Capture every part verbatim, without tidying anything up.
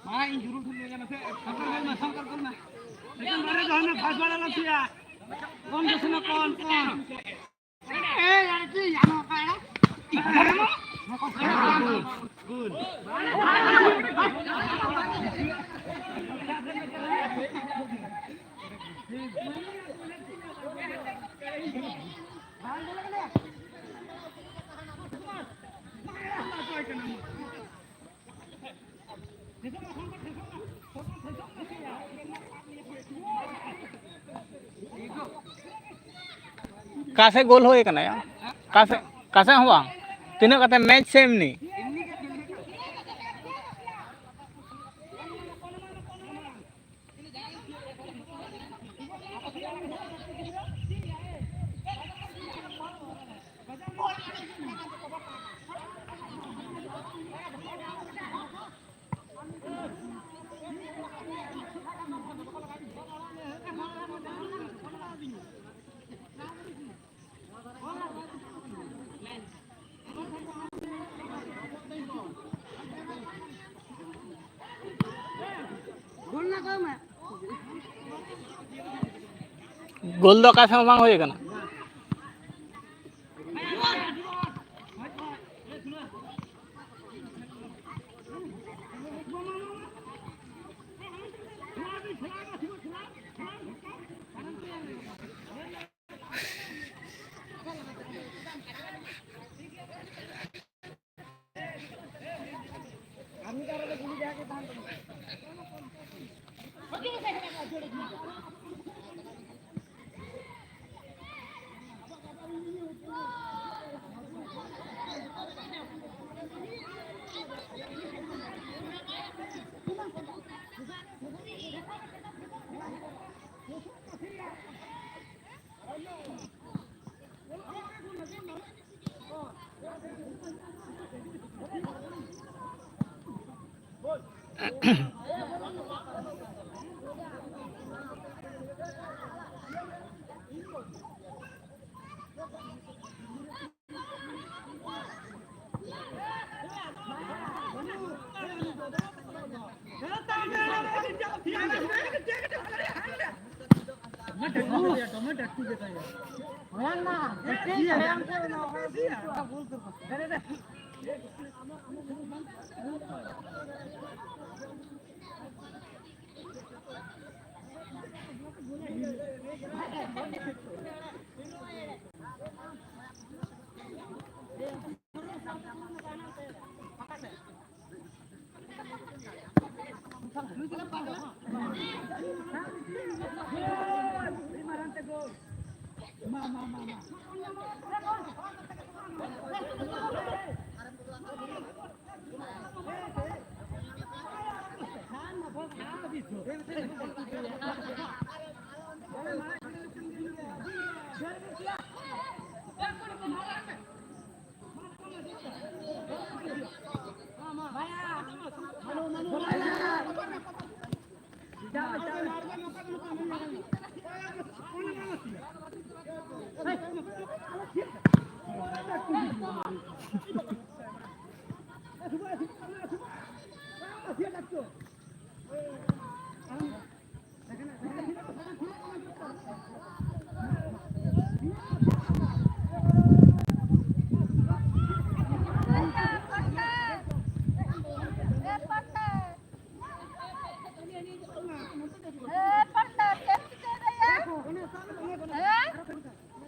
ᱢᱟ, ᱤᱧ ᱡᱩᱨᱩ ᱴᱷᱩᱞ ᱞᱮᱱᱟ ᱥᱮ, ᱥᱟᱱᱛᱟᱲ ᱜᱚᱞ ᱢᱮ, ᱥᱟᱱᱛᱟᱲ ᱜᱚᱞ ᱢᱮ᱾ ᱮᱠᱫᱚᱢ ᱵᱟᱨᱮ ᱫᱚ ᱦᱟᱱᱮ ᱯᱷᱟᱥ ᱵᱟᱲᱟ ᱞᱟᱜ ᱥᱮᱭᱟ᱾ ᱠᱚᱢ ᱫᱚ ᱥᱮᱱᱟ, ᱠᱚᱢ, ᱠᱚᱢ᱾ ᱮ, ᱭᱟᱨ, ᱪᱮᱫ ᱭᱟᱱᱚ ᱠᱟᱭᱟ? ᱚᱠᱟ ᱥᱮᱫ ᱜᱳᱞ ᱦᱩᱭ ᱠᱟᱱᱟ ᱭᱟ? ᱚᱠᱟ ᱥᱮᱫ, ᱚᱠᱟ ᱥᱮᱫ ᱦᱚᱸ ᱵᱟᱝ᱾ ᱛᱤᱱᱟᱹᱜ ᱠᱟᱛᱮ ᱢᱮᱪ ᱥᱮ ᱮᱢᱱᱤ? ᱜᱳᱞ ᱫᱚ ᱚᱠᱟ ᱥᱮᱫ ᱦᱚᱸ ᱵᱟᱝ ᱦᱩᱭ ᱟᱠᱟᱱᱟ᱾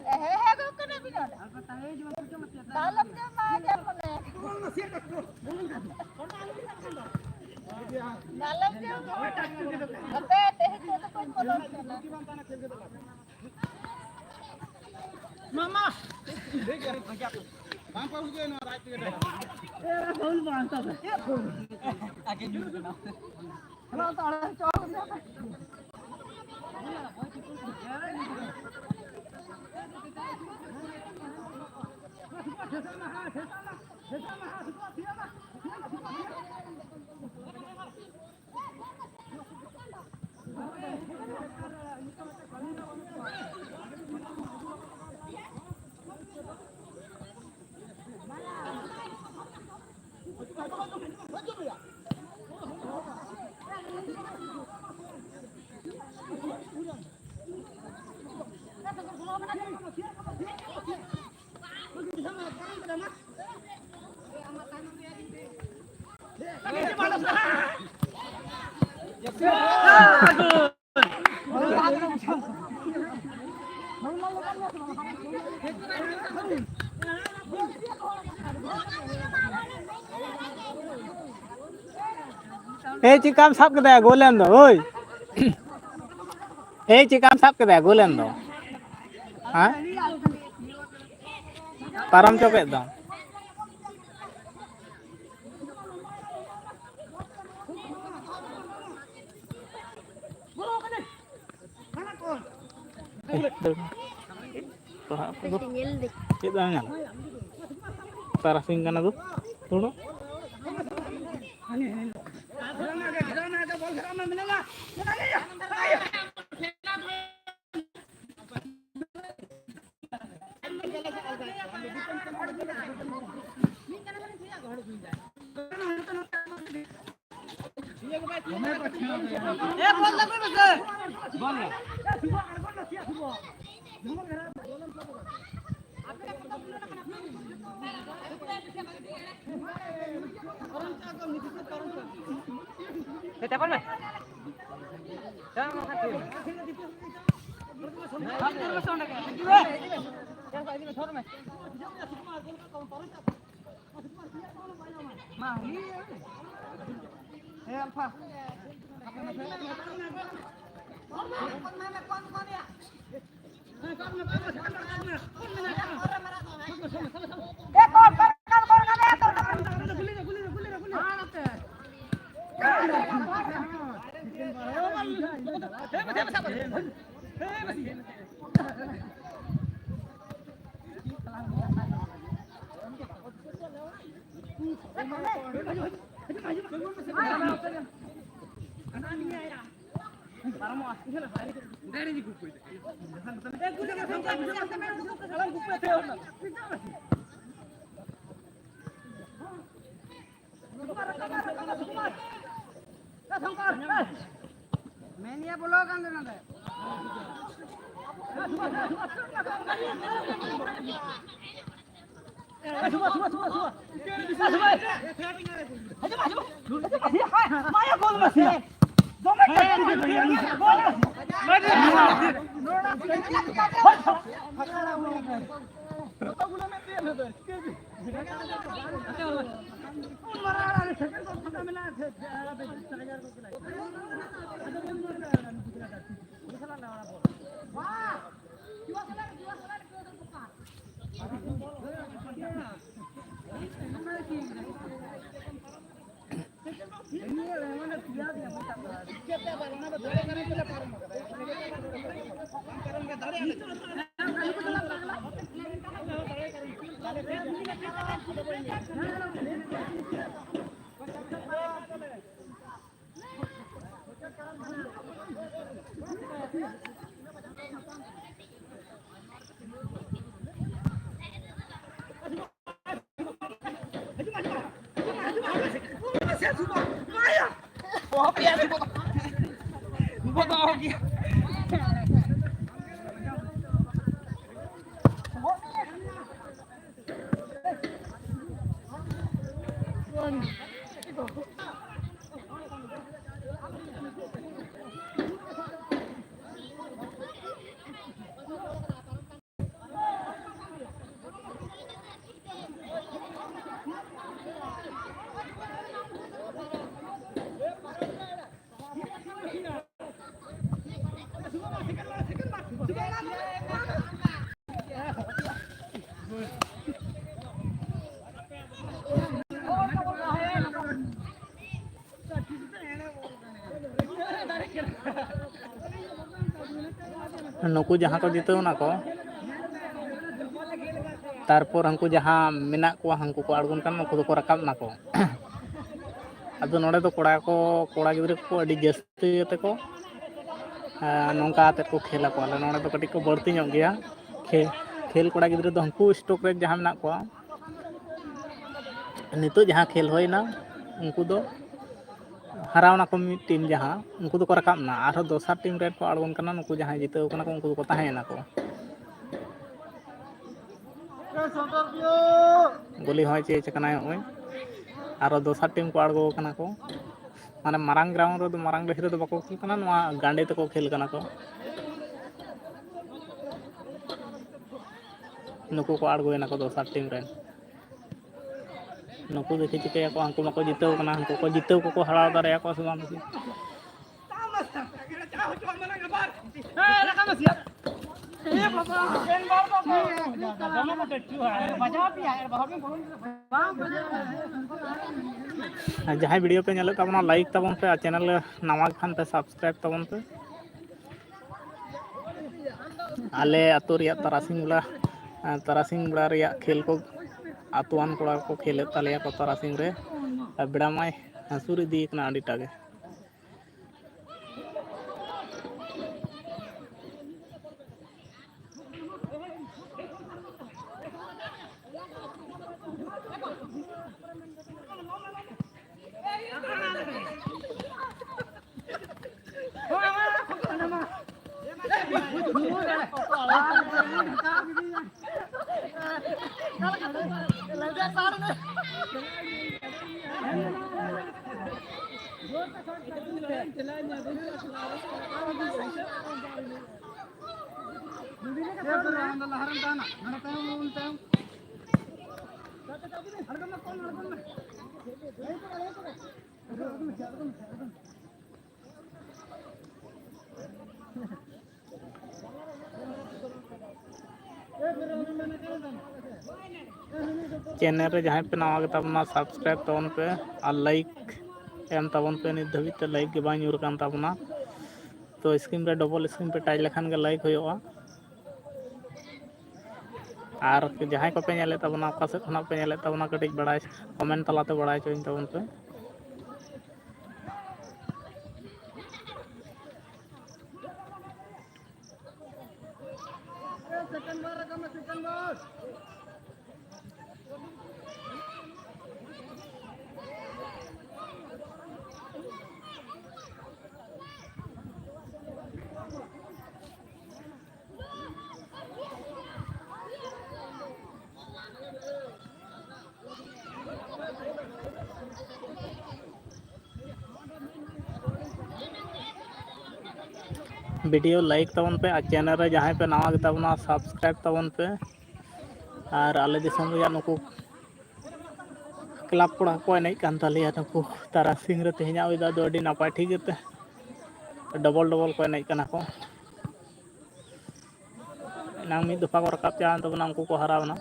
ᱦᱮᱸ, ᱦᱮᱸ, ᱜᱚᱝᱠᱮ, ᱱᱚᱰᱮ ᱢᱮᱱᱟᱜᱼᱟ᱾ ᱫᱟᱞᱚᱵ ᱡᱚᱢᱟ, ᱡᱮ ᱵᱚᱞᱮ᱾ ᱫᱟᱞᱚᱵ ᱡᱚᱢᱟ᱾ ᱦᱟᱯᱮ, ᱛᱮᱦᱮᱧ ᱫᱚ ᱵᱟᱹᱧ ᱵᱚᱞᱚᱱ ᱠᱟᱱᱟ᱾ ᱢᱟᱢᱟ᱾ ᱵᱟᱝ ᱯᱟᱹᱦᱩᱞ ᱜᱮ ᱱᱚᱣᱟ ᱨᱟᱡᱽ ᱛᱮᱜᱮ ᱫᱟᱠᱟ᱾ ᱮ, ᱯᱟᱹᱦᱩᱞ ᱵᱟᱝ ᱛᱚᱵᱮ᱾ ᱟᱜᱮ ᱧᱩᱨᱩᱜ ᱠᱟᱱᱟ᱾ ᱦᱟᱞᱟ ᱛᱟᱲᱟᱢ ᱪᱚ᱾ ᱮᱭ, ᱪᱮᱠᱟᱢ ᱥᱟᱵ ᱠᱮᱫᱟ ᱜᱳᱞ ᱮᱱ ᱫᱚ? ᱳᱭ, ᱮᱭ, ᱪᱮᱠᱟᱢ ᱥᱟᱵ ᱠᱮᱫᱟ ᱜᱳᱞ ᱮᱱ ᱫᱚ? ᱦᱮᱸ, ᱯᱟᱨᱚᱢ ᱪᱚ ᱠᱮᱫ ᱫᱚ᱾ ᱯᱟᱲᱦᱟᱜ ᱠᱚᱫᱚ ᱪᱮᱫ ᱮᱢ ᱧᱮᱞᱟ? ᱛᱟᱨᱟᱥᱤᱧ ᱠᱟᱱᱟ ᱫᱚ᱾ ᱫᱩᱲᱩᱵ᱾ ᱢᱮᱱᱤᱭᱟ ᱵᱚᱞᱚ ᱠᱟᱱ ᱫᱚ ᱱᱚᱰᱮ᱾ ᱢᱟᱭᱟ ᱜᱳᱞ ᱢᱮᱥᱮ᱾ ᱱᱩᱠᱩ ᱡᱟᱦᱟᱸ ᱠᱚ ᱡᱤᱛᱟᱹᱣ ᱮᱱᱟ ᱠᱚ, ᱛᱟᱨᱯᱚᱨ ᱦᱟᱹᱱᱠᱩ ᱡᱟᱦᱟᱸ ᱢᱮᱱᱟᱜ ᱠᱚᱣᱟ, ᱦᱟᱹᱱᱠᱩ ᱠᱚ ᱟᱬᱜᱚᱱ ᱠᱟᱱ, ᱱᱩᱠᱩ ᱫᱚᱠᱚ ᱨᱟᱠᱟᱵ ᱮᱱᱟ ᱠᱚ᱾ ᱟᱫᱚ ᱱᱚᱰᱮ ᱫᱚ ᱠᱚᱲᱟ ᱠᱚ, ᱠᱚᱲᱟ ᱜᱤᱫᱽᱨᱟᱹ ᱠᱚ ᱟᱹᱰᱤ ᱡᱟᱹᱥᱛᱤ ᱠᱟᱛᱮ ᱠᱚ, ᱮᱸ, ᱱᱚᱝᱠᱟ ᱠᱟᱛᱮ ᱠᱚ ᱠᱷᱮᱞ ᱟᱠᱚ᱾ ᱟᱞᱮ ᱱᱚᱰᱮ ᱫᱚ ᱠᱟᱹᱴᱤᱡ ᱠᱚ ᱵᱟᱹᱲᱛᱤ ᱧᱚᱜ ᱜᱮᱭᱟ᱾ ᱠᱷᱮ-, ᱠᱷᱮᱞ ᱠᱚᱲᱟ ᱜᱤᱫᱽᱨᱟᱹ ᱫᱚ ᱦᱟᱹᱱᱠᱩ ᱥᱴᱳᱠ ᱨᱮ ᱡᱟᱦᱟᱸ ᱢᱮᱱᱟᱜ ᱠᱚᱣᱟ, ᱱᱤᱛᱚᱜ ᱡᱟᱦᱟᱸ ᱠᱷᱮᱞ ᱦᱩᱭᱱᱟ, ᱩᱱᱠᱩ ᱫᱚ ᱦᱟᱨᱟᱣ ᱱᱟᱠᱚ ᱢᱤᱫ ᱴᱤᱢ, ᱡᱟᱦᱟᱸ ᱩᱱᱠᱩ ᱫᱚᱠᱚ ᱨᱟᱠᱟᱵ ᱮᱱᱟ᱾ ᱟᱨᱦᱚᱸ ᱫᱚᱥᱟᱨ ᱴᱤᱢ ᱨᱮᱱ ᱠᱚ ᱟᱬᱜᱚᱱ ᱠᱟᱱᱟ, ᱱᱩᱠᱩ ᱡᱟᱦᱟᱸᱭ ᱡᱤᱛᱟᱹᱣ ᱠᱟᱱᱟ ᱠᱚ, ᱩᱱᱠᱩ ᱫᱚᱠᱚ ᱛᱟᱦᱮᱸᱭᱮᱱᱟ ᱠᱚ᱾ ᱜᱩᱞᱤ ᱦᱚᱸᱭ ᱪᱮᱧᱡᱽ ᱠᱟᱱᱟᱭ ᱱᱚᱜᱼᱚᱭ, ᱟᱨᱦᱚᱸ ᱫᱚᱥᱟᱨ ᱴᱤᱢ ᱠᱚ ᱟᱬᱜᱚ ᱠᱟᱱᱟ ᱠᱚ᱾ ᱢᱟᱱᱮ ᱢᱟᱨᱟᱝ ᱜᱨᱟᱣᱩᱱᱰ ᱨᱮᱫᱚ, ᱢᱟᱨᱟᱝ ᱰᱟᱹᱦᱤ ᱨᱮᱫᱚ ᱵᱟᱠᱚ ᱠᱷᱮᱞ ᱠᱟᱱᱟ, ᱱᱚᱣᱟ ᱜᱟᱸᱰᱮ ᱛᱮᱠᱚ ᱠᱷᱮᱞ ᱠᱟᱱᱟ ᱠᱚ᱾ ᱱᱩᱠᱩ ᱠᱚ ᱟᱬᱜᱚᱭᱮᱱᱟ ᱠᱚ ᱫᱚᱥᱟᱨ ᱴᱤᱢ ᱨᱮᱱ᱾ ᱱᱩᱠᱩ ᱫᱮᱠᱷᱤ ᱪᱤᱠᱟᱹᱭᱟᱠᱚ, ᱦᱟᱱᱠᱩ ᱢᱟᱠᱚ ᱡᱤᱛᱟᱹᱣ ᱠᱟᱱᱟ, ᱦᱟᱱᱠᱩ ᱠᱚ ᱡᱤᱛᱟᱹᱣ ᱠᱚᱠᱚ ᱦᱟᱨᱟᱣ ᱫᱟᱲᱮᱭᱟᱠᱚᱣᱟ ᱥᱮ ᱵᱟᱝ ᱫᱮᱠᱷᱤ᱾ ᱟᱨ ᱡᱟᱦᱟᱸᱭ ᱵᱷᱤᱰᱤᱭᱳ ᱯᱮ ᱧᱮᱞᱮᱫ ᱛᱟᱵᱚᱱᱟ, ᱞᱟᱭᱤᱠ ᱛᱟᱵᱚᱱ ᱯᱮ, ᱟᱨ ᱪᱮᱱᱮᱞ ᱨᱮ ᱱᱟᱣᱟ ᱠᱷᱟᱱ ᱯᱮ ᱥᱟᱵᱥᱠᱨᱟᱭᱤᱵ ᱛᱟᱵᱚᱱ ᱯᱮ᱾ ᱟᱞᱮ ᱟᱹᱛᱩ ᱨᱮᱭᱟᱜ ᱛᱟᱨᱟᱥᱤᱧ ᱵᱮᱲᱟ, ᱛᱟᱨᱟᱥᱤᱧ ᱵᱮᱲᱟ ᱨᱮᱭᱟᱜ ᱠᱷᱮᱞ ᱠᱚ ᱟᱹᱛᱩᱣᱟᱱ ᱠᱚᱲᱟ ᱠᱚ ᱠᱷᱮᱞᱮᱫ ᱛᱟᱞᱮᱭᱟ ᱠᱚ ᱛᱟᱨᱟᱥᱤᱧ ᱨᱮ᱾ ᱟᱨ ᱵᱮᱲᱟ ᱢᱟᱭ ᱦᱟᱹᱥᱩᱨ ᱤᱫᱤᱭ ᱠᱟᱱᱟ ᱟᱹᱰᱤᱴᱟ ᱜᱮ᱾ ᱪᱮᱱᱮᱞ ᱨᱮ ᱡᱟᱦᱟᱸᱭ ᱯᱮ ᱱᱟᱣᱟ ᱜᱮᱛᱟ ᱵᱚᱱᱟ, ᱥᱟᱵᱥᱠᱨᱟᱭᱤᱵ ᱛᱟᱵᱚᱱ ᱯᱮ ᱟᱨ ᱞᱟᱭᱤᱠ ᱮᱢ ᱛᱟᱵᱚᱱ ᱯᱮ᱾ ᱱᱤᱛ ᱫᱷᱟᱹᱵᱤᱡ ᱛᱮ ᱞᱟᱭᱤᱠ ᱜᱮ ᱵᱟᱝ ᱧᱩᱨ ᱟᱠᱟᱱ ᱛᱟᱵᱚᱱᱟ, ᱛᱚ ᱥᱠᱨᱤᱱ ᱨᱮ ᱰᱚᱵᱚᱞ ᱥᱠᱨᱤᱱ ᱯᱮ ᱴᱟᱪ ᱞᱮᱠᱷᱟᱱ ᱜᱮ ᱞᱟᱭᱤᱠ ᱦᱩᱭᱩᱜᱼᱟ᱾ ᱟᱨ ᱡᱟᱦᱟᱸᱭ ᱠᱚᱯᱮ ᱧᱮᱞᱮᱫ ᱛᱟᱵᱚᱱᱟ, ᱚᱠᱟ ᱥᱮᱫ ᱠᱷᱚᱱᱟᱜ ᱯᱮ ᱧᱮᱞᱮᱫ ᱛᱟᱵᱚᱱᱟ, ᱠᱟᱹᱴᱤᱡ ᱵᱟᱲᱟᱭ, ᱠᱚᱢᱮᱱᱴ ᱛᱟᱞᱟᱛᱮ ᱵᱟᱲᱟᱭ ᱦᱚᱪᱚᱧ ᱛᱟᱵᱚᱱ ᱯᱮ᱾ video like ᱛᱟᱵᱚᱱ ᱯᱮ, ᱟᱨ channel ᱨᱮ ᱡᱟᱦᱟᱸᱭ ᱯᱮ ᱱᱟᱣᱟ ᱜᱮᱛᱟ ᱵᱚᱱᱟ, subscribe ᱛᱟᱵᱚᱱ ᱯᱮ᱾ ᱟᱨ ᱟᱞᱮ ᱫᱤᱥᱚᱢ ᱨᱮᱭᱟᱜ ᱱᱩᱠᱩ club ᱠᱚᱲᱟ ᱠᱚ ᱮᱱᱮᱡ ᱠᱟᱱ ᱛᱟᱞᱮᱭᱟ, ᱱᱩᱠᱩ ᱛᱟᱨᱟᱥᱤᱧ ᱨᱮ ᱛᱮᱦᱮᱧᱟᱜ weather ᱫᱚ ᱟᱹᱰᱤ ᱱᱟᱯᱟᱭ, ᱴᱷᱤᱠ ᱜᱮᱛᱮ? Double double ᱠᱚ ᱮᱱᱮᱡ ᱠᱟᱱᱟ ᱠᱚ᱾ ᱮᱱᱟᱝ ᱢᱤᱫ ᱫᱚᱯᱷᱟ ᱠᱚ ᱨᱟᱠᱟᱵ ᱪᱟᱞᱟᱣᱮᱱ ᱛᱟᱵᱚᱱᱟ, ᱩᱱᱠᱩ ᱠᱚ ᱦᱟᱨᱟᱣ ᱮᱱᱟ᱾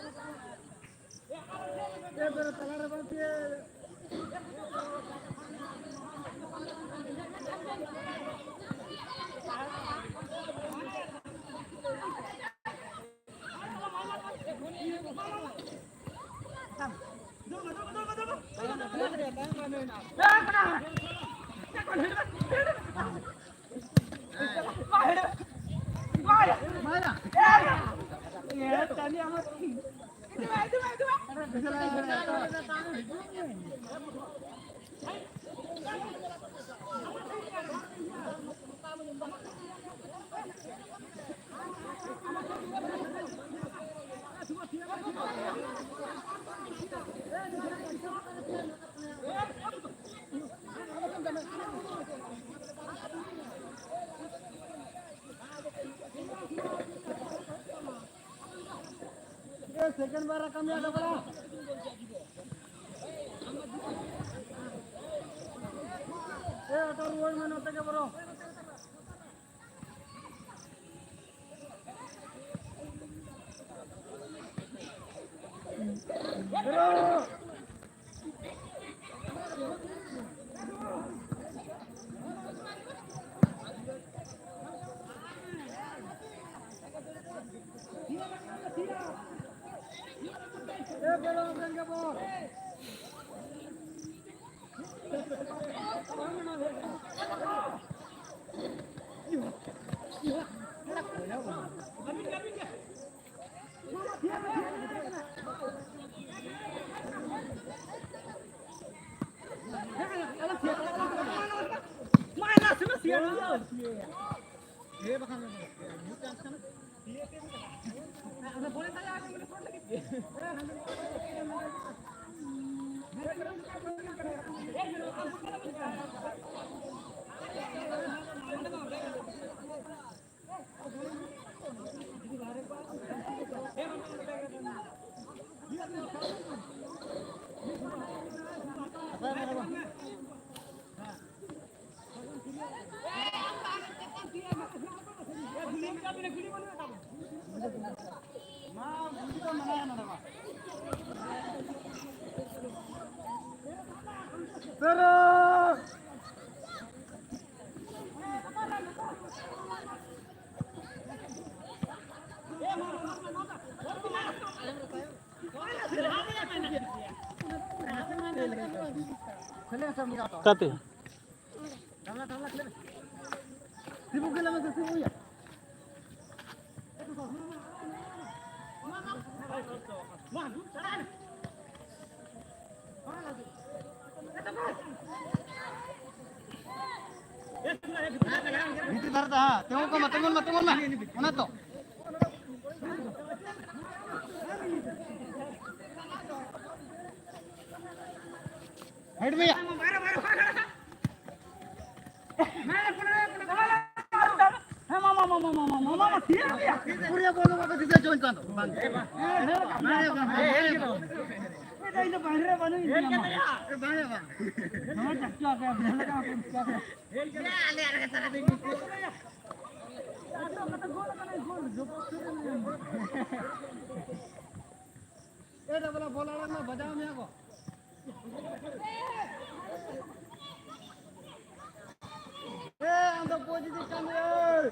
ᱥᱮᱠᱮᱱᱰ ᱵᱟᱨ ᱨᱟᱠᱟᱵ ᱢᱮᱭᱟ ᱰᱟᱵᱲᱟ᱾ ᱮ, ᱚᱴᱚ ᱨᱩᱣᱟᱹᱲ ᱢᱮ ᱱᱚᱛᱮ ᱜᱮ ᱵᱚᱨᱚ᱾ ᱚᱠᱟᱛᱮ? ᱵᱷᱤᱛᱨᱤ ᱫᱷᱟᱨᱮ ᱫᱚ, ᱦᱮᱸ, ᱛᱤᱸᱜᱩ ᱠᱚᱜ ᱢᱟ, ᱛᱤᱸᱜᱩᱱ ᱢᱟ, ᱛᱤᱸᱜᱩᱱ ᱢᱟ᱾ ᱚᱱᱟ ᱛᱚ᱾ ᱦᱮᱰ ᱢᱮᱭᱟ᱾ ᱦᱮᱸ, ᱢᱟ, ᱢᱟ, ᱢᱟ, ᱢᱟ, ᱴᱷᱤᱠ ᱜᱮᱭᱟ᱾ ᱯᱩᱨᱤᱭᱟ ᱵᱚᱞ ᱵᱟᱠᱚ ᱫᱤᱥᱟᱹ ᱦᱚᱪᱚ ᱠᱟᱱ ᱫᱚ᱾ ᱵᱟᱝ᱾ ᱦᱮᱸ, ᱦᱮᱸ, ᱵᱟᱝ, ᱦᱮᱸ, ᱵᱟᱝ, ᱦᱮᱸ, ᱵᱟᱝ᱾ ᱤᱧ ᱫᱚ ᱵᱟᱦᱨᱮ ᱨᱮ ᱵᱟᱹᱱᱩᱧ ᱤᱧ ᱫᱚ ᱢᱟ᱾ ᱵᱟᱝ, ᱵᱟᱝ᱾ ᱱᱚᱣᱟ ᱪᱟᱪᱟ ᱟᱯᱮ ᱵᱷᱟᱞᱮ ᱠᱟᱱᱟ ᱯᱮ, ᱪᱤᱠᱟ ᱯᱮ? ᱮ, ᱰᱟᱵᱞᱟ ᱵᱚᱞ ᱟᱲᱟᱜ ᱢᱮ, ᱵᱟᱡᱟᱣ ᱢᱮᱭᱟ ᱠᱚ᱾ ᱮ, ᱟᱢ ᱫᱚ ᱠᱳᱪ ᱤᱫᱤ ᱠᱟᱱ ᱜᱮᱭᱟ᱾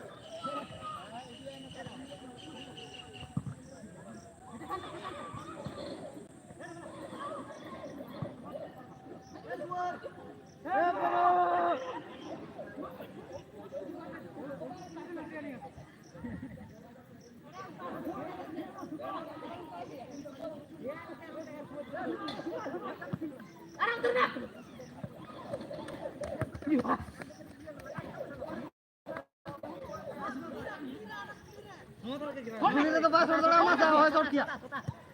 ᱜᱩᱞᱤ ᱨᱮᱫᱚ ᱵᱟᱭ ᱥᱚᱴ ᱫᱟᱲᱮᱭᱟᱜᱼᱟ, ᱢᱟ ᱥᱮ, ᱦᱚᱭ ᱥᱚᱴ ᱠᱮᱭᱟ᱾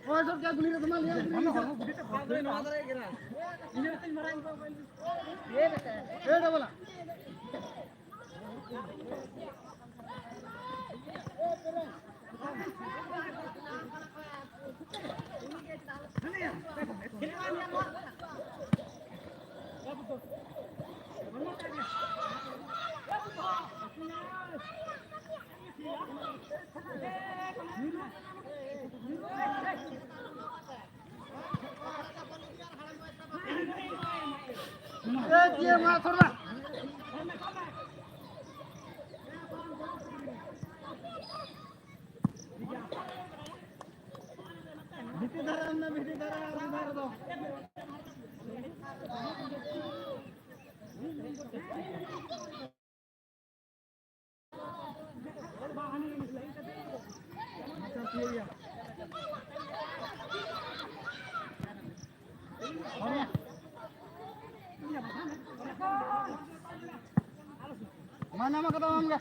ᱦᱚᱭ ᱥᱚᱴ ᱠᱮᱭᱟ, ᱜᱩᱞᱤ ᱨᱮᱫᱚ ᱢᱟ ᱞᱟᱹᱭ ᱟᱢ, ᱜᱩᱞᱤ ᱨᱮᱫᱚ᱾ ᱮ ᱰᱟᱵᱚᱞᱟ᱾ ᱵᱷᱤᱛᱤᱨ ᱫᱷᱟᱨᱮ ᱟᱢ ᱫᱚ, ᱵᱷᱤᱛᱤᱨ ᱫᱷᱟᱨᱮ ᱟᱨ ᱢᱤᱫ ᱫᱷᱟᱨᱮ ᱫᱚ᱾ ᱢᱟ ᱧᱟᱢ ᱠᱟᱫᱟ ᱟᱢ ᱜᱮ᱾